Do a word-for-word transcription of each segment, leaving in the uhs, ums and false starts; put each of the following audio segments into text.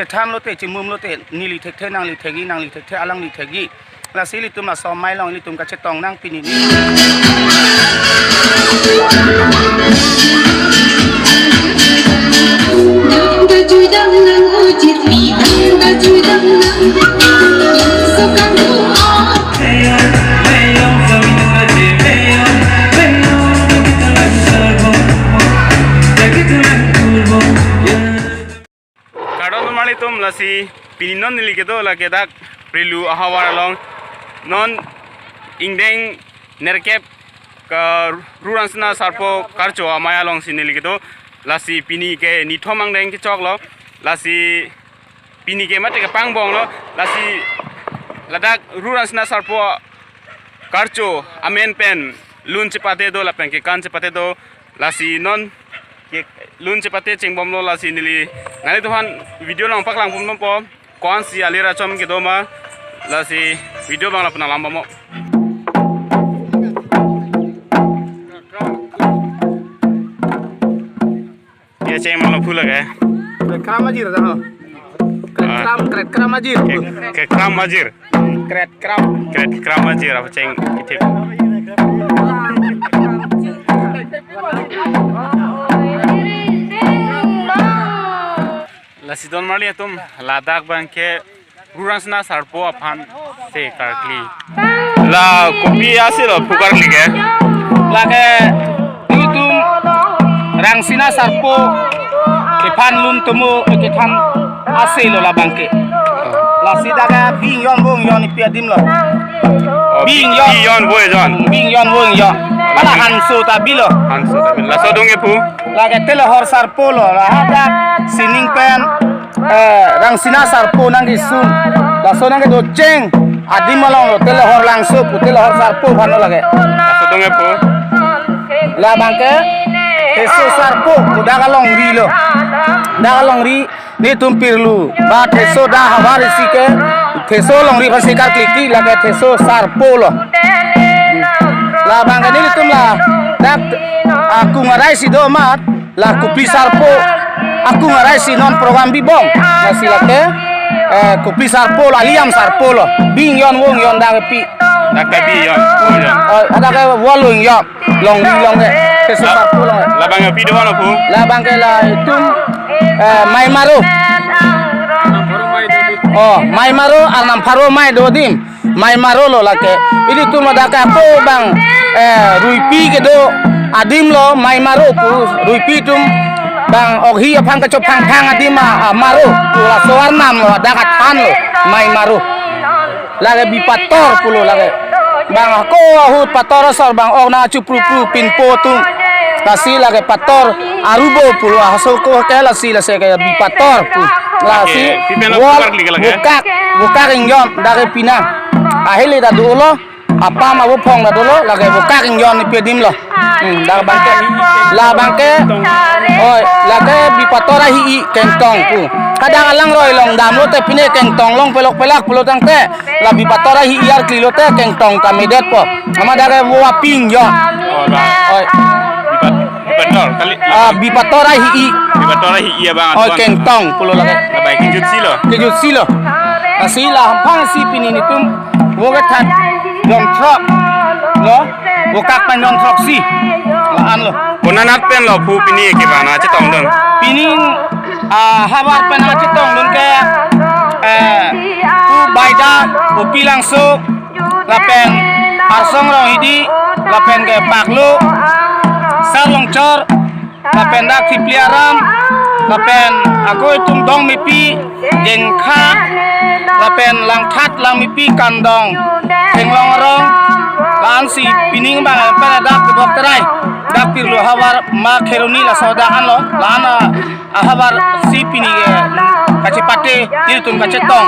Tham lote, chimum lote, neli thekthe, nangli thekji, nangli thekthe, alangli thekji. Lasi ilitum laso amei along ilitum kachetong nang pini ni. Kardom marli atum, lasi pini non neli kedo lake dak Prilu ahavar along, non ingdeng nerkep ka Ru Rangsina Sarpo karcho amei alongsi neli kedo. Lasi pini ke nithom angdeng kechoklo. Lasi pini ke mate kepangbomlo. Lasi ladak Ru Rangsina Sarpo karcho amen pen lun chepate do lapen kekan chepate do. Lasi non ke lun chepate chengbomlo, lasi neli nanglitum aphan video along paklang ponbompo. Ko-ansi alir achom kedo ma, lasi video abang lapu nanglangbompo. Ya, cheng malo phu lake. Krekram ajir dah, ho. Krekram, krekram ajir. Ke, krekram ajir. Krekram. Krekram ajir apa cheng ithip. Lasi don marli atum, ladak abangke Ru Rangsina Sarpo aphan se karkli. La kopi asi lo phu karkli ke? Lake ilitum Rangsina Sarpo kephan lun tomo kethan asi lo labangke. Lasi dak ke bing yon vung yon ipi adim lo. Oh, bing yon. Bing yon vung yon. Bing yon vung yon. Ala hanso ta bilo. Hanso ta bilo. Laso adung ke phu? Lake Telehor Sarpo lo, lahadak sining pen, eh, Rangsina Sarpo nangkesun. Laso nangkedo cheng adim along lo, Telehor Langso pu, Telehor Sarpo aphan lo lake. Laso adung ke phu? Labangke Theso Sarpo pu dak alongri lo. Dak alongri nelitum Prilu ba Theso dak ahavar isi ke Theso alongri aphansi karkli, lake Theso Sarpo lo. Labangke nelitum ladak akung arai si do amat, la kopi sarpo akung arai si non program bibom. Lasi lake, eh, kopi sarpo lo, aliam sarpo lo. Bing yon vung yon dak pi. Dak ke bing yon, vung yon. Oh, dak ke vung yon. Longri along ke, Theso Sarpo along ke. Labang api do-an lo phu? Labangke la itum, eh, Mei Maro. Oh, Mei Maro, Arnam Pharo Mei do adim. Mei Maro lo lake. Ilitum ladak ke ako bang, eh, ruipi kedo adim lo Mei Maro pu, ruipi atum bang okhi aphan kachophangphang adim a, a Maro pu laso arnam lo, dak athan lo Mei Maro. Lake bi pator pulo lake. Bang ako ahut pator asor bang ok nangchupru pru pinpo atum. Lasi lake pator arubo pulo, aso ko ke lasi, lasi ke bi pator pu. Lasi, okay, pi pen wall, vokak lake, lake? Vokak, vokak ingjom dak ke pina. Ahili ta dolo, apam avo phong ta dolo, lake vokak ingjom ni pedim lo. Hmm, dak abangke, labangke, oi, lake bi pator ahi-i kengtong pu. Kadang alangroi along damlote pine kengtong long pelok pelak pulo tangte, la bi pator ahi-i arkli lote kengtong ta medetpo. Amat dak ke vo aping jo. Oh, la. Oi. Bi pat-, bi pator, kali. Ah, bi pator ahi-i. Bi pator ahi-i abang. Oi, atuan. Kengtong pulo lake. Labai kejut si lo. Kejut si lo. Lasi la hamphang si pini nelitum vo kethan jon throk lo, vokak pen jon throksi. La-an lo. Konat pen lo phu pini kevang nangchetongdun? Pini, ah, ahavar pen nangchetongdun ke, eh, phu Baida, Opi Langso, lapen Arsong Ronghidi, lapen ke Paklo, Sar Longchor, lapen dak Thipli Aram, lapen ako itum Dongmepi, Jengkha, lapen Langthat, Langmepi, Kandong, Thenglong Arong, la-an si pining bang pen dak kebok terai, dak Pirlo ahavar ma Kheroni laso dak-an lo, la-an, ah, ahavar si pini ke kachepate, nelitum kachetong.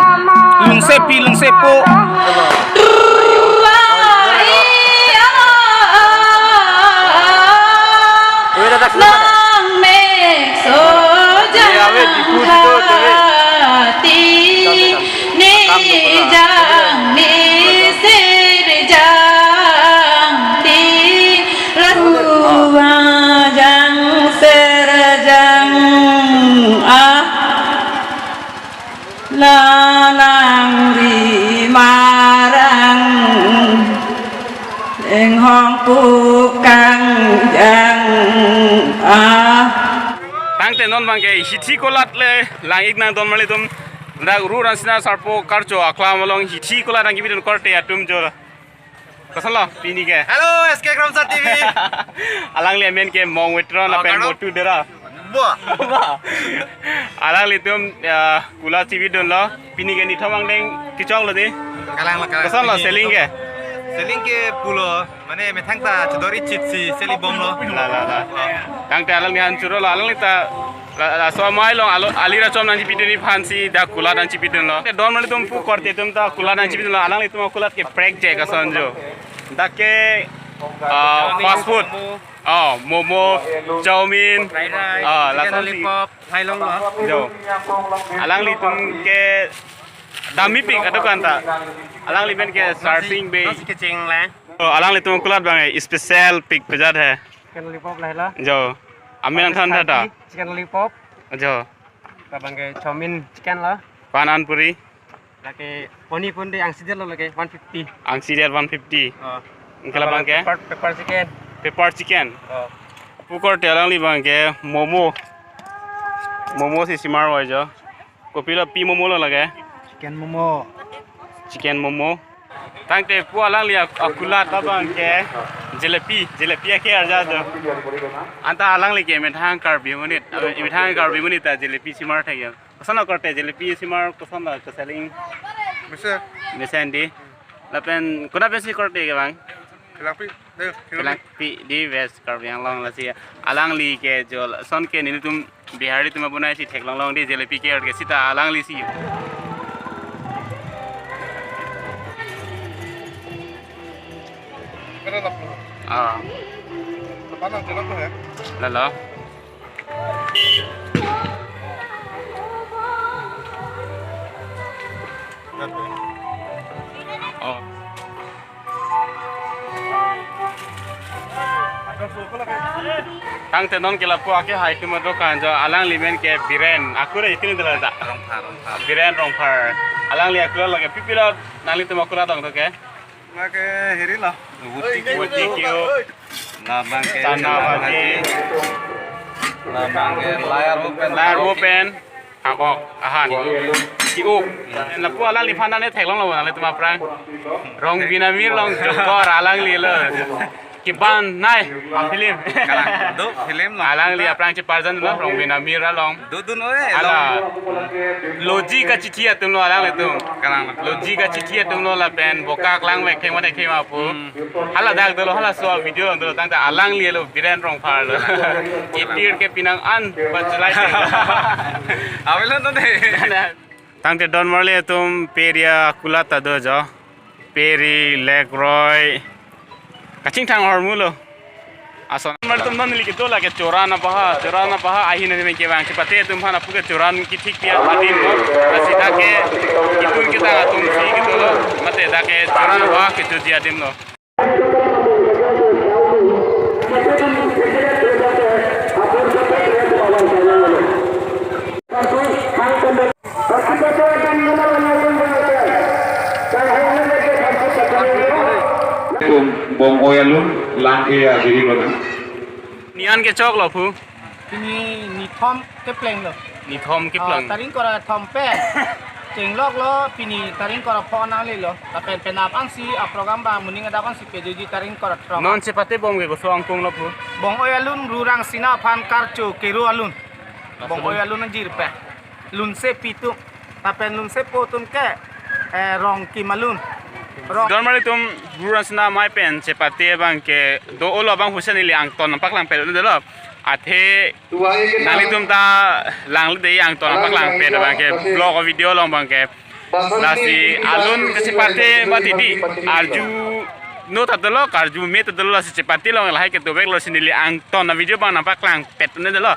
Lungsepi, lungsepo. Kangjang ah. Tangte non abangke hithi kolat le lang-ik nang don marli atum. Dak Ru Rangsina Sarpo Karcho aklam along hithi kolat nangkepidun korte atum jo. Kosonlo pini ke? Hello, S K Kramsa T V. Alangli amen ke Mong Wetron. Oh, lapen kardom. Motu Dera. Wah. Wah. Alanglitum, ya, kolat chipidunlo. Pini ke nithom angdeng kechoklo dei. Kalang la, kalang. Kosonlo pini selling ke? Selling ke pulo, mane methang ta chodor-i chit si selling bomlo. La, la, la. Tangte alangli han churolo, alangli ta la, laso amei along alo, ali rachom nangchipidunji aphansi dak kolat nangchipidunlo. Te don marli atum pu korte atum ta kolat nangchipidunlo. Alanglitum kolat ke prek je kason jo. Dak ke, ah, fast food. Oh, momo, chowmein. Fried rice, ah, chicken lason si lollipop, hai longlo. Jo. Alanglitum ke damji pik adukan ta. Alangli amen ke Sarsing Bey. Nasi kecheng le. Oh, alanglitum kolat abang, eh, special pik pejat hai. Chicken lollipop lahelo. Jo. Amen an than thata. Chicken lollipop. Jo. Labang ke chowmein chicken lo. Pan an puri. Lake pani pun dei angsidet lo lake one fifty. Angsidet one fifty. Oh. Anke labang ke? Pepper, pepper chicken. Pepper chicken. Oh. Pu korte alangli abang ke momo. Momo si simar wai jo. Kopilo pi momo lo lake? Chicken momo. Chicken momo. Tangte pu alangli ak-, akolat abang ke jalebi, jalebi ake arja jo. Anta alangli ke methang Karbi amonit, methang Karbi amonit ta jalebi simar thek jo. Kosonlo korte jalebi simar kosonlo keselling? Mesen. Mesen dei. Lapen konat pensi korte ke abang? Kelangpi, eh, Kelangpi. Kelangpi dei, West Karbi Anglong lasi. Alangli ke jo lason ke nelitum Bihari atum abonai si theklong long dei jalebi ke-ot ke seta alangli si. Mana nak? Ah. Depan aja lah ya. Lalo. Oh. Tangte non ke lapu ake hai atum adukan jo, alangli amen ke Biren. Akur itin dela ta? Rongphar, Rongphar. Biren Rongphar. Alangli akolat lake pipilo nanglitum akolat dong to ke? Lake heri lo. Wuti, wuti kiu. Labang ke chana bhaji. Labang ke layar open. Layar open. Akok, ahan. Kiuk. Lapu alangliphan nane theklonglo nanglitum aphrang. Rongbin Amir along jokor alanglilo. Kebanai, a film. Kalang, do film lo. Alangli aphrang cheparjan lo, Rongbin Amir along. Dodun oi. Hala. Long. Loji kachithi atumlo alanglitum. Kalang. Loji kachithi atumlo lapen boka klang vek khema ne khema pu. Hmm. Hala dak dolo, halaso video dolo tangte alanglilo Biren Rongphar lo. Ipir ke pinang an bachelai. Avelo no de. Tangte don marli atum Peri akolat ta do jo. Peri, Lekroi. Kachingthang ahormu lo. Ason. Marli atum non neli kedo lake Choran abaha, Choran abaha ahin adim ke abang chepate atum aphan apu ke Choran kethik pi adim lo. Lasi dak ke ketun ketang atum si kedo lo. Mate dak ke Choran abaha kedoji adim lo. Tum bong-oi alun lang-e ajiri lo nang. Ni an kechoklo phu? Pini nithom kepleng lo. Nithom kepleng. Ah, tarik ingkoi ra thom pen chenglok lo, pini tarik ingkoi ra pho nangle lo. Lapen penap ansi a program abang moning adap ansi pejoji tarik ingkoi ra throk. Non chepate bom ke koson angkung lo phu? Bong-oi alun Ru Rangsina aphan Karcho Kero alun. Laso bong-oi alun ajir pen. Lunsepi atum. Lapen lunsepo atum ke, eh, Rongkim alun. Rong. Don marli atum Ru Rangsina amei pen chepate abang ke do-o lo, abang husen ili angton nangpaklang pet un dolo. Athe nanglitum ta langle dei angton nangpaklang pet abang ke vlog video along abang ke. Lasi alun kachepate mati dei arju no ta dolo, karju me ta dolo, lasi chepate along lahai ke dovek lo, si neli angton a video abang nangpaklang pet un dolo.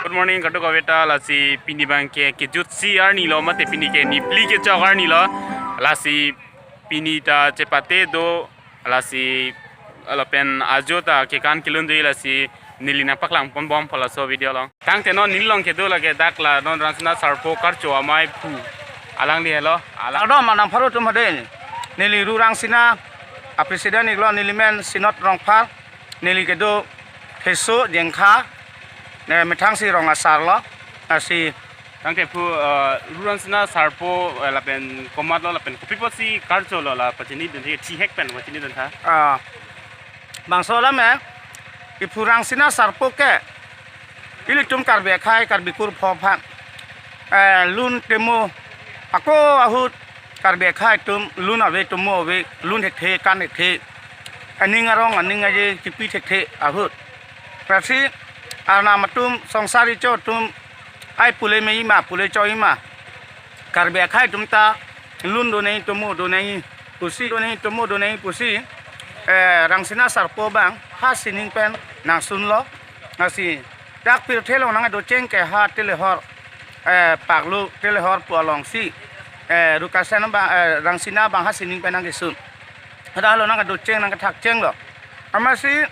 Good morning, kadokave ta. Lasi pini abang ke kejutsi arni lo, mate pini ke nipli kechok arni lo. Lasi pini ta chepate do, lasi lapen ajo ta kekan kelun do, lasi neli nangpaklang ponbom pu laso video along. Tangte non neli along kedo lake dak la non Rangsina Sarpo Karcho Amei aphu. Alangli helo, alang. Kardom anang pharo atum haden. Neli Ru Rangsina a president iklo, neli men Sinot Rongphar. Neli kedo Theso Jengkha, ne methangsi rong asar lo, asi. Tangte aphu, eh, Ru Rangsina Sarpo, eh, lapen komat lo, lapen kopi apotsi karcho lo, la pachinidun thi, thihek pen pachinidun tha. Ah, bangso alam, eh, iphu Rangsina Sarpo ke ilitum Karbi akhei, Karbi kur pho aphan, eh, lun temo ako ahut Karbi akhei atum lun ave, tomo ave, lun thekthe, kan thekthe, aning arong aning aje kipi thekthe ahut. Lasi arnam atum, songsar icho atum, ai pule me-ima, pule cho-ima, Karbi akhei atum ta lun do nangji, tomo do nangji pusi, do nangji, tomo do nangji pusi, eh, Rangsina Sarpo abang ha sining pen nangsun lo. Lasi dak pirthe along nangkedocheng ke ha Telehor, eh, Paklu Telehor pu alongsi, eh, Ru Karcho abang, eh, Rangsina abang ha sining pen nangkesun. Hadak along nangkedocheng, nangkethakcheng lo. Amatsi,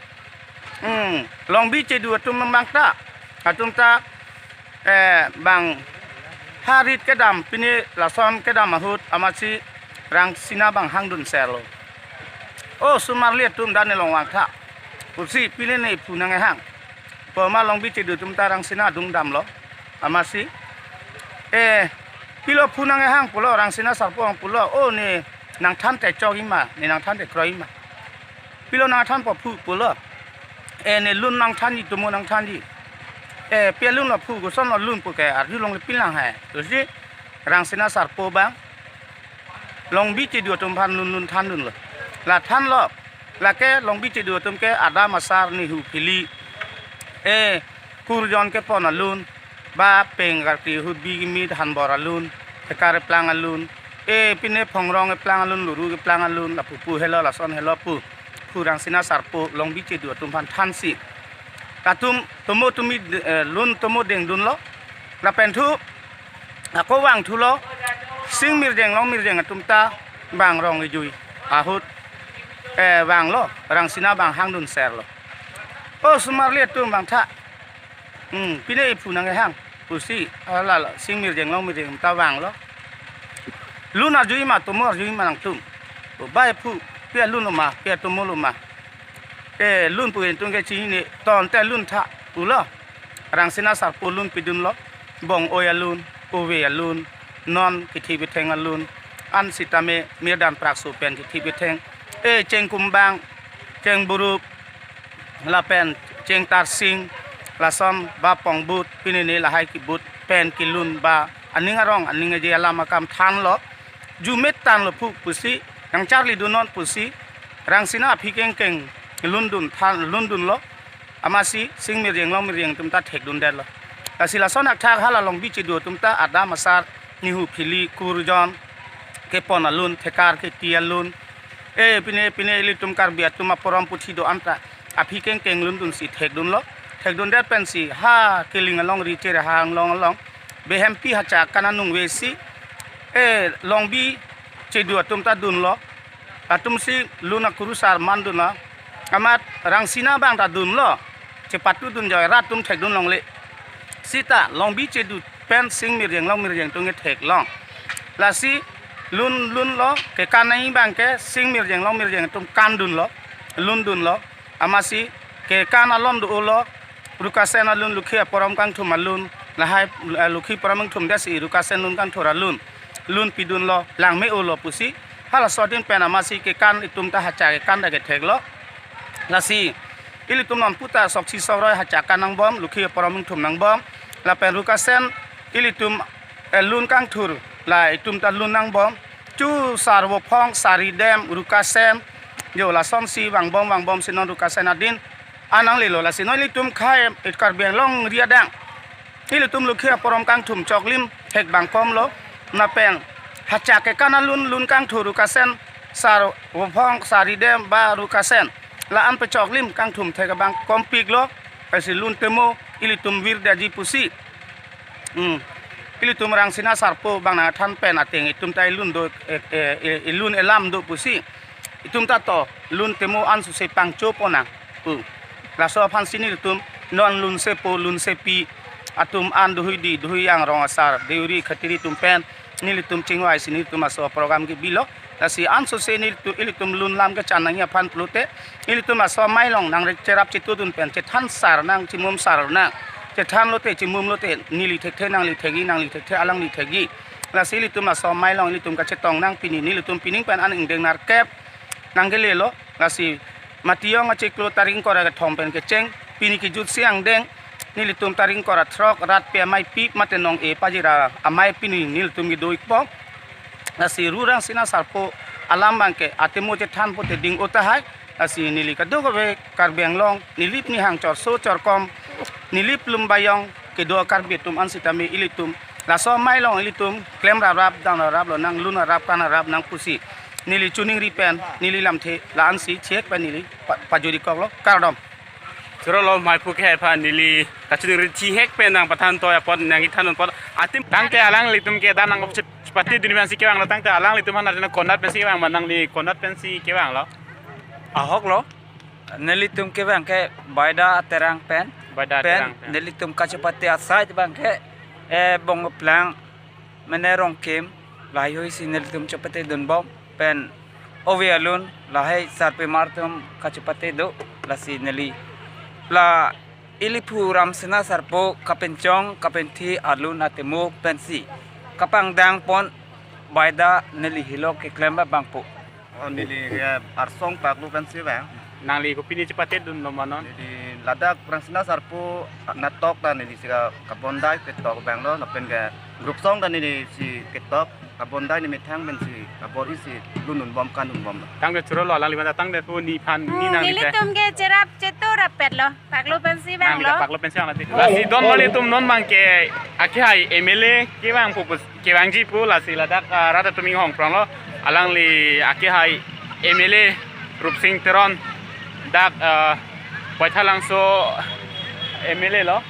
hmm, Longbi Chedu atum abang ta, atum ta, eh, bang ha rit kedam, pine lason kedam ahut amatsi Rangsina abang hangdun serlo. O osomar arli atum, dak ne longvang tha pusi pine ne iphu nangkehang. Poma Longbi Chedu atum ta Rangsina adung damlo. Amatsi, eh, pilo phu nangkehang pulo, Rangsina Sarpo ang pulo, o ne nangthan te chok-ima, ne nangthan te kroi-ima. Pilo nangthanpo phu pulo. Eh, ne lun nangthanji, tomo nangthanji. Eh, pi alun lo phu, kosonlo lun pu ke arjulongle pilang hai. Pusi Rangsina Sarpo abang Longbi Chedu atum aphan lun lun thandunlo. La thanlo, lake Longbi Chedu atum ke adam asar nihu phili, eh, kurjon kepon alun, ba peng karti ahut bi kimi thanbor alun, thekar eplang alun, eh, pine phongrong eplang alun, luru eplang alun, lapu pu helo, lason helo pu, phu Rangsina Sarpo Longbi Chedu atum aphan thansi, latum tomo tumi, eh, lun tomo dengdunlo. Lapen thu ako vangthulo, Sing Mirjeng, Long Mirjeng atum ta bang rong ijui ahut, eh, vanglo, Rangsina abang hangdun serlo. O osomar arli atum, vang tha. Hmm, pine iphu nangkehang pusi, hala la Sing Mirjeng, Long Mirjeng ta vanglo. Lun arju-ima, tomo arju-ima nangtum. O bai phu, pi alun lo ma, pi atomo lo ma. Eh, lun pu entung ke chinine, ton te lun tha pulo. Rangsina Sarpo lun pidunlo, bong-oi alun, ove alun, non kithi bitheng alun, ansitame mirdan prakso pen kithi bitheng, eh, chengkumbang, chengburup, lapen chengtarsing, lason ba pongbut, pine ne lahai kibut pen kilun ba aning arong aning aje alam akam thanlo, jumet tanglo phu pusi, nangcharli dunnon pusi, Rangsina aphi kengkeng lundun than, lundunlo. Amatsi Sing Mirjeng, Long Mirjeng atum ta thekdundetlo. Lasi lason athak hala Longbi Chedu atum ta adam asar nihu phili, kurjon, kepon alun, thekar keti alun. E, pine, pine ilitum Karbi atum aporom puthi do-an ta aphi kengkeng lundunsi thekdunlo. Thekdundet pensi ha keling alongri chere ha anglong along behempi hacha akan anung vesi, e, longbi chedu atum ta dunlo. Atumsi lun akurusar mandunlo. Amat Rangsina abang ta dunlo. Chepatudun joi rat atum thekdun longle. Sita longbi chedu pen Sing Mirjeng, Long Mirjeng atum ke theklong. Lasi lun, lunlo, kekan nangji abang ke Sing Mirjeng, Long Mirjeng atum kandunlo, lundunlo. Amatsi kekan alon do-olo, Rukasen alun, Lokhi aporom kangthum alun, lahai, eh, Lokhi aporom kangthum desi Rukasen lun kangthur alun, lun pidunlo, langme-olo pusi. Halaso adin pen amatsi kekan itum ta hacha kekan ta ketheklo. Lasi ilitum non puta soksi soroi hacha akan nangbom, Lokhi aporom kangthum nangbom. Lapen Rukasen ilitum, eh, lun kangthur, la itum ta lun nangbom. Chu sar Vophong, sar Ridem, Rukasen, jo lasonsi vangbom, vangbomsi non Rukasen adin an nanglelo. Lasi non ilitum khei, eh, Karbi Anglong ri adang ilitum Lokhi aporom kangthum choklim thek bangkomlo. Lapen hacha kekan alun, lun kangthur Rukasen, sar Vophong, sar Ridem ba Rukasen, la-an pachoklim kangthum thek abang kompiklo. Lasi lun temo ilitum virdetji pusi, hmm, ilitum Rangsina Sarpo abang nangthan pen ateng itum ta ilun do, eh, eh, eh, ilun elam do pusi, itum ta to lun temo ansose pangchopon nang pu. Laso aphansi nelitum non lunsepo lunsepi atum an dohui di, dohui yang rong asar, deuri khatiri atum pen nelitum chingvaisi nelitum laso program kebilo. Lasi ansose nelitum, ilitum lun lam kechan nangji aphan pulote, ilitum laso amei along nangcherap chetudun pen chethan sar nang, chimum sar nang. Chethan lote, chimum lote, neli thekthe nangli thekji, nangli thekthe alangli thekji. Lasi ilitum laso amei along ilitum kachetong nang pini, nelitum pining pen an ingdeng nerkep nangkelelo. Lasi mati jong achiklo tarik ingkoi ra kethom pen kecheng, pini kejutsi angdeng nelitum tarik ingkoi ra throk, rat pe ameipi mate nong-e pajira amei pini nelitum kedo-ikpo. Lasi Ru Rangsina Sarpo alam abang ke atemo chethan pote ding-o tahai. Lasi neli kadokave Karbi Anglong, neli pini hang chorso chorkom, neli plum bayong kedo Karbi atum an sitame ilitum laso amei along ilitum klem raprap, dam raprap lonang, lun raprap, kan raprap nang pusi neli choningri pen, neli lamthe la-ansi thihek pen neli pa-, pajut-ikoklo, kardom. Chorolo, mei pu kehai aphan neli kachoningri thihek pen nangpathan toi apot nangkethan apot. Atim tangte alanglitum ke dan nangchepatedun pensi kevanglo, tangte alanglitum aphan arjuna konat pensi kevang ma, nangli konat pensi kevanglo? Ahoklo. Nelitum kevang ke Baida Terang pen. Baida Pen, Terang pen. Nelitum kachepate asai abang ke, eh, Bongplang, mane Rongkim, lahaihui si nelitum chepatedunbom, pen ove alun, lahai sarpimar atum kachepate do, lasi neli. La ili phu Rangsina Sarpo kapenchong, kapenthi alun atemo pensi kapangdangpon Baida neli helo keklem abangpo. Oh, neli ke Arsong Paklo pensi vang. Nangli kopine chepatedunlo ma non? Neli ladak Rangsina Sarpo natok ta nelisi ka-, kabondai ketok vanglo, lapen ke group song ta nelisi ketok, kabondai ne methang pensi kabor-isi lundunbom, kandunbomlo. Tangte chorolo, alangli mata tangte pu neliphan, ne Hmm, nangli te. Nelitum ke cherap chetu rapetlo. Paklo pensi vanglo. Nangli ta paklo pensi vanglo te. Lasi don mali atum non abang ke akehai M L A kevang pu pus-, kevangji pu, lasi ladak, ah, rat atum inghong pronglo. Alangli akehai M L A Rupsing Teron dak, ah, Baithalangso M L A lo.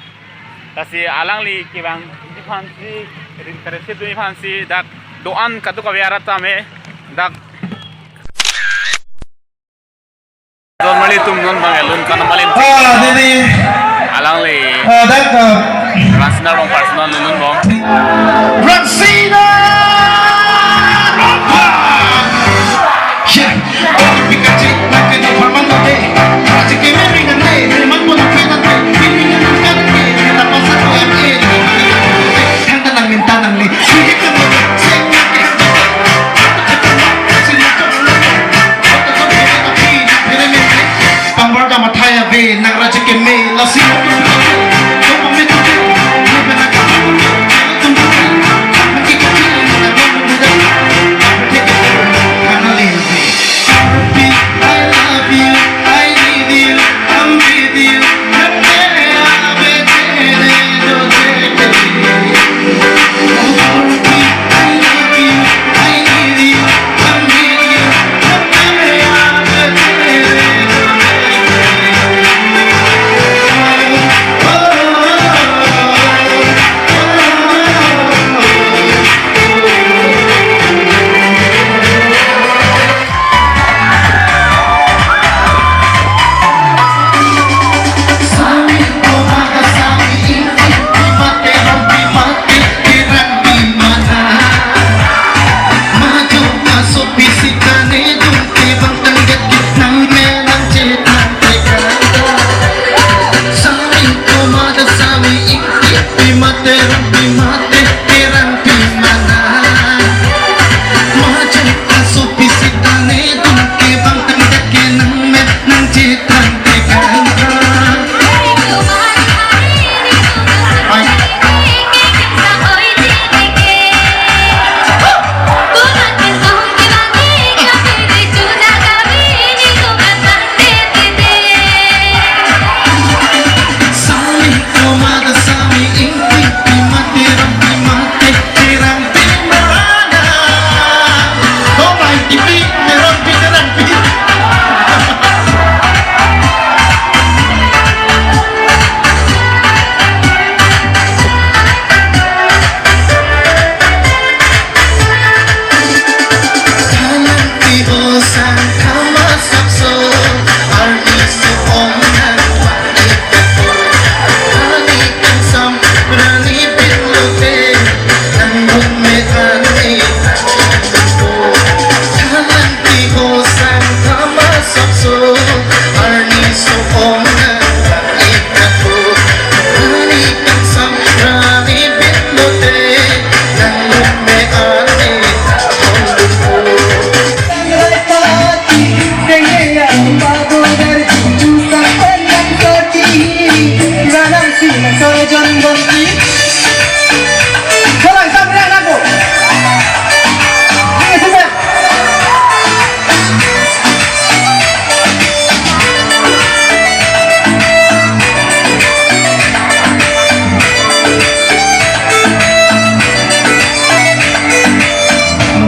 Lasi alangli kevangji aphansi, rin karesidunji aphansi dak do-an kadokave arat tame dak Don mali atum non abang lun kan mali. Ah, didi. Alangli. Ah, dak, ah. Rangsina Rongphar si non lun non bom. Rangsina Rongphar. Yeah. Pikachi, pikachi, paman lote. Pikachi ke meri nante, meri man mo nante nante. Meri nante nante, na pasa ko M A. Tang tanang min tanang ni. Pangbar ta mathai ave, nang raja keme, lasi.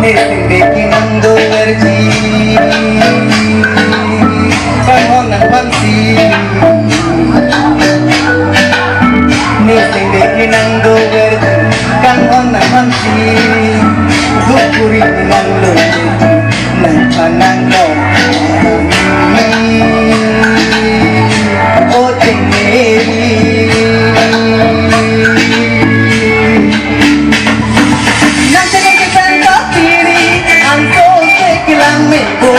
Singde kenang doverji, kanghon nangphansi. Ne singde kenang doverji, kanghon nangphansi. Dukuri nanglo, nangphan nanglo. O Tenggeli. Nang teneng kepen ta pini, anso se kelang mebo.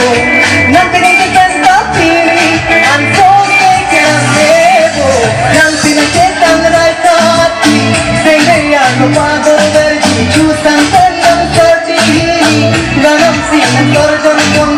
Nang teneng kepen ta pini, anso se kelang mebo. Nang teneng ketan rai ta pini, sengre ya no pado verji, jusan tenang sorti hini. Ganam si nang sorjon pon